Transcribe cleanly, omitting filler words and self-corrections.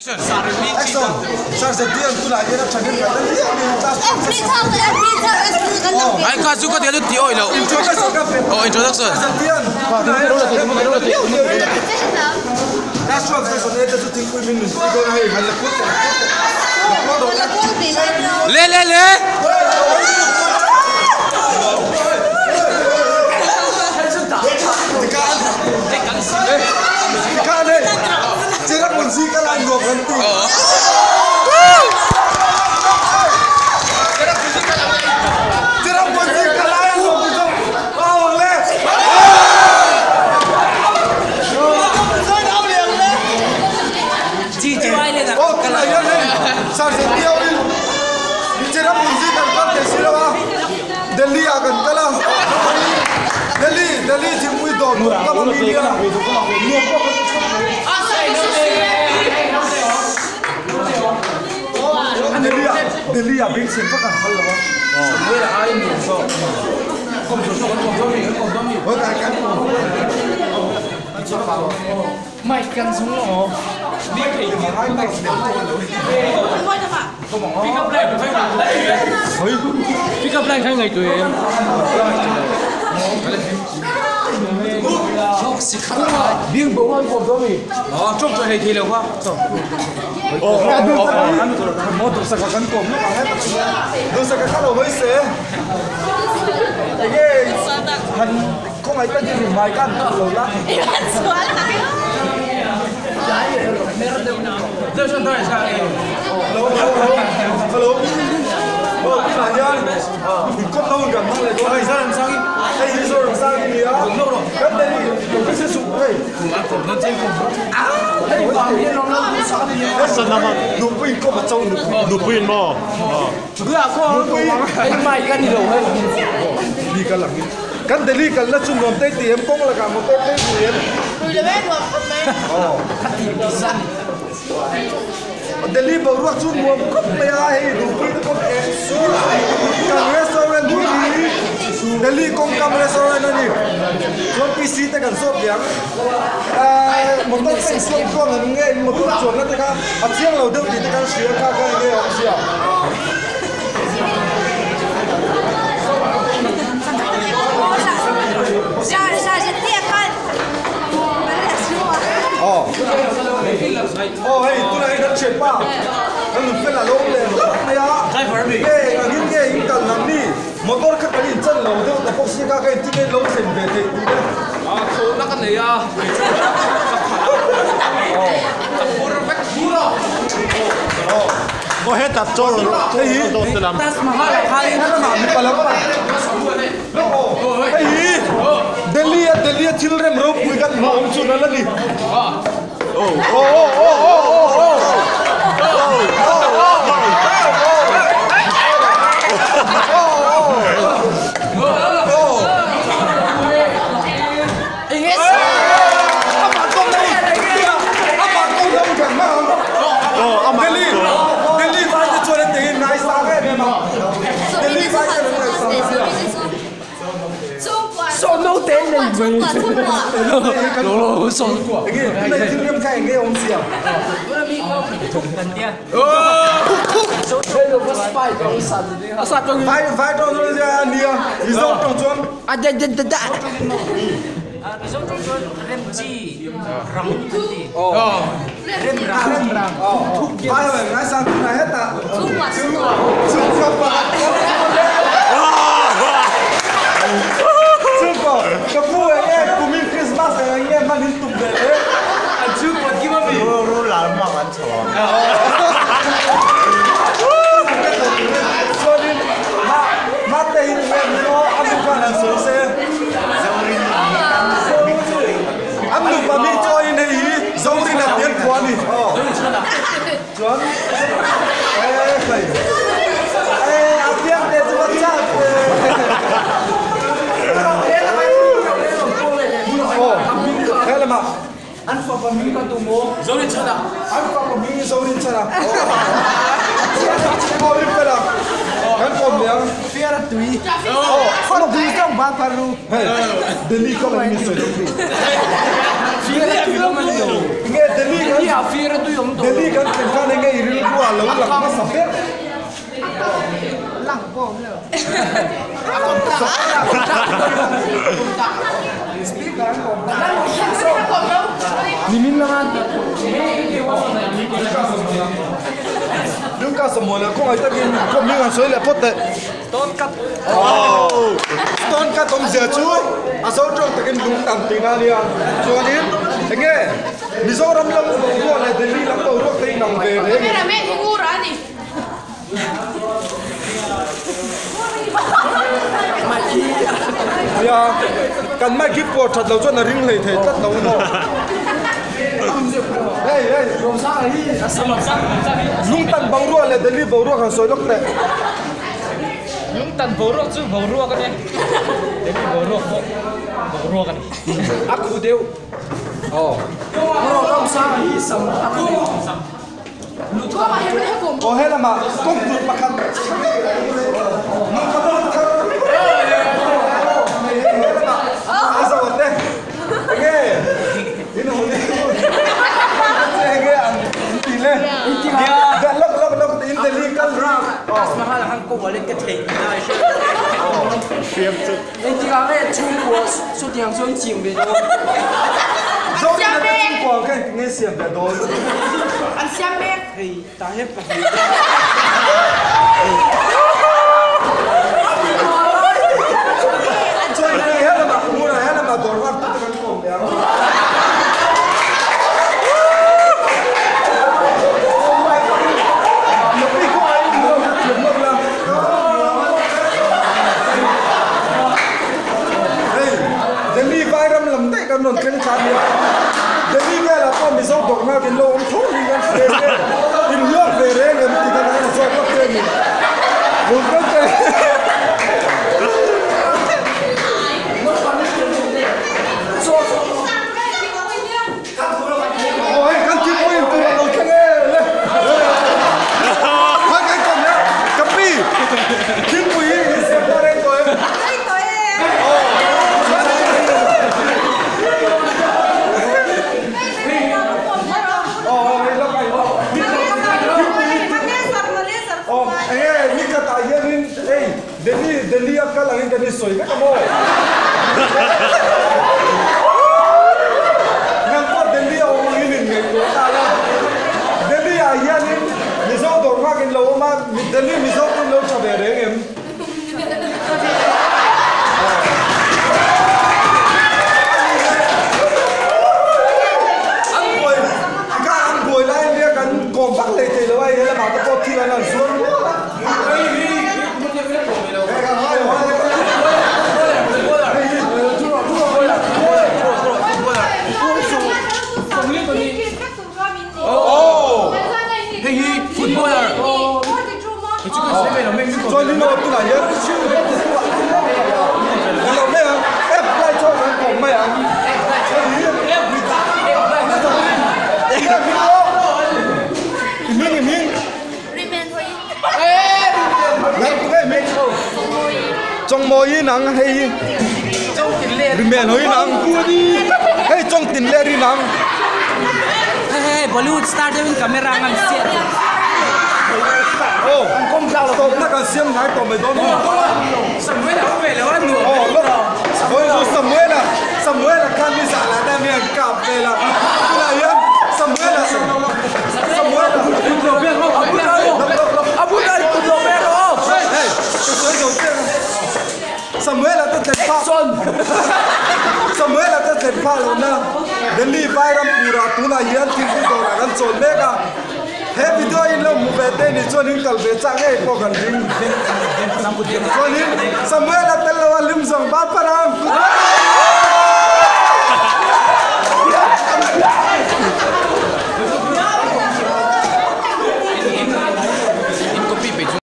Action! Sir ZDM tunah hian a thahnem ngaih na viau niin class Ai kha chu ka ti a chu tih awih loh. Introduction ka pe. Oh introduction. Sir ZDM tunah hian a thahnem ngaih na viau niin class 12 session A te chu thingpui min nunpui dawn a hei han la kual teh la kual teh la kual tawh e. Le le le. Tikhan hei Cherrapunji ka lai nuam kan ti. Cherrapunji ka lai nuam ti chu a awng le. Aw tunah hian hei Sergeant Tio in Cherrapunji kan kal thei si lo a Delhi ah kan kal a Delhi Delhi thingpui dawr nuam kam a mi nia nuam pawh kan ti khawp mai. Delhi ah Delhi ah bengchheng vak an phal lo a. Khawngaih takin i hmai khan tak lo la. Hello hello hello hello aw tunah hian inkawm na hun kan hmang leh dawn a hei hi Zoramsang i ni a kan Delhi office suh hei nupui inkawm a cho nupui in maw nupui ni ka lang in. Kan Delhi kalna chu nuam te ti em kawng lakah motor te pui em? Pui lo e nuam khawp mai. Aw. Delhi boruak chu nuam khawp mai a hei duhpui te pawh eng kan restaurant hi Delhi kawngkam restaurant a ni. Chuan PC te kan zawt leh ang. Ehh motor te insuak tluang ang nge motor chuanna te kha a chiang lo deuh tih te kan hria kha kha enge a awmzia. Aw hei tunah hian kan thianpa kan nun fel a lo awm leh hlauh mai a nge engin nge in kal nang ni motor kha kan inchan lo deuh ta bawk sia kha ka inti nge lo thlen ve theih tih te Thawhna ka nei a ka phur vek phur a. Aw hetah chaw rawn dawt te lam. Hei hi Delhi a Delhi a thil rem ropui kan hmuh awm chun a la ni. Aw aw aw aw aw aw Mizo tawng chuan rem chi rang an ti. Rem rang. Rem rang. Vai ho ngai sang tuna heta. Chhungkua pakhat Chhungkua ka pu eng nge kumin Christmas eng eng nge hman in tum ve le. An chhungkua kim ami. Ru lar muang an chho ang. Chuanin ma mate hi tunge Mizo a nu khan han sawi se. An nupa mi chawiin hei hi Zorina tih an phuah a ni. Chuan eh hei eh a piang te chu a chak e. Aw he lamah An fapa mi ka tum aw. Zorinchhana. An fapa mi Zorinchhana. Aw rin fel a kan kawm leh ang. Fiara tui. Aw tui tawng ba paru. Hei Delhi ka awm ni sawi tum. Nge Delhi kan Delhi kan thlen khan enge i rilru ah lo lang hmasa ber? Lucas Samuel khawngaih takin khawmhming han sawi leh phawt teh. Stone cut. Oh! Stone cut awmzia chu a zo tawng takin lung tam tihna a nia. Chuanin enge Mizoram lam boruak leh Delhi lam boruak te inang ve reng em? Nia, kan mic hi pawh that lo chuan a ring hlei thei tlat lo maw? Hei hei, Lungtan boruak leh Delhi boruak han sawi lawk teh. Lungtan boruak chu boruak a ni. Delhi boruak pawh boruak a ni. A khu deuh. Aw. Aw he lamah kawng tur pakhat he lamah a zo te enge in Hollywood enge an ti le lok lok lok in Delhi kal Taj Mahal han ko wallet ka thei na Hriam chu. Engtikah nge chhungkua sawtiang chuan siam ve dawn? Zorin a chhungkua kha engtik nge siam ve dawn? An siam mek. Hei tah hian pahnih. Chuan hei he lamah hmurah he lamah dawr var tute kan kawm leh ang. Nupui kawngah in lo thiam lawk la. Hei, Delhi vairam lam daih kan rawn thleng thla nia. Delhi velah pawh Mizo dawrhnak in lo awm tho niin kan hre reng e. In luak ve reng em tih kha kan rawn zawk lawk che a ni. Lungpawt te. Aw hei kan thil pawhin tur a lo thleng e le. Khawi kan kawm nia ka pi thilpui hi in siam ta reng tawh em? Reng tawh e. Aw aw hei lawk ai aw enge nikhatah hianin hei Delhi Delhi a kal angin kan insawi vek a maw? Nang pawh Delhi a awm angin in ngaihtuah ta la. Delhi ah hianin Mizo dawr nghak in lo awm a, Delhi Mizo pawh in lo tha ve reng em? An buai, tikha an buai lai nia kan kawm vak hlei thei lo a, he lamah te pawh thil an han zuar nual a. Hei hi footballer Chawngmawi nang hei Rimen hawi nang hei chawng tin leh ri nang Hei hei Bollywood star deuhin camera ang an siam Aw tawpna kan siam ngai tawh mai dawn Samuel a awm ve lo a nuam Aw lawk Aw chu Samuel a Samuel a khan ni zah lah dan hian kap vel a tunah hian Samuel a Samuel a Samuel-a te thlen phah Samuel-a te thlen phah lohna Delhi Vairam purah tunah hian thingpui dawrah kan chawl mek a, he video in lo hmu ve te nih chuan in kal ve chak ngei pawh kan ring. Chuanin Samuel-a tel lo a hlim zawng ba parang.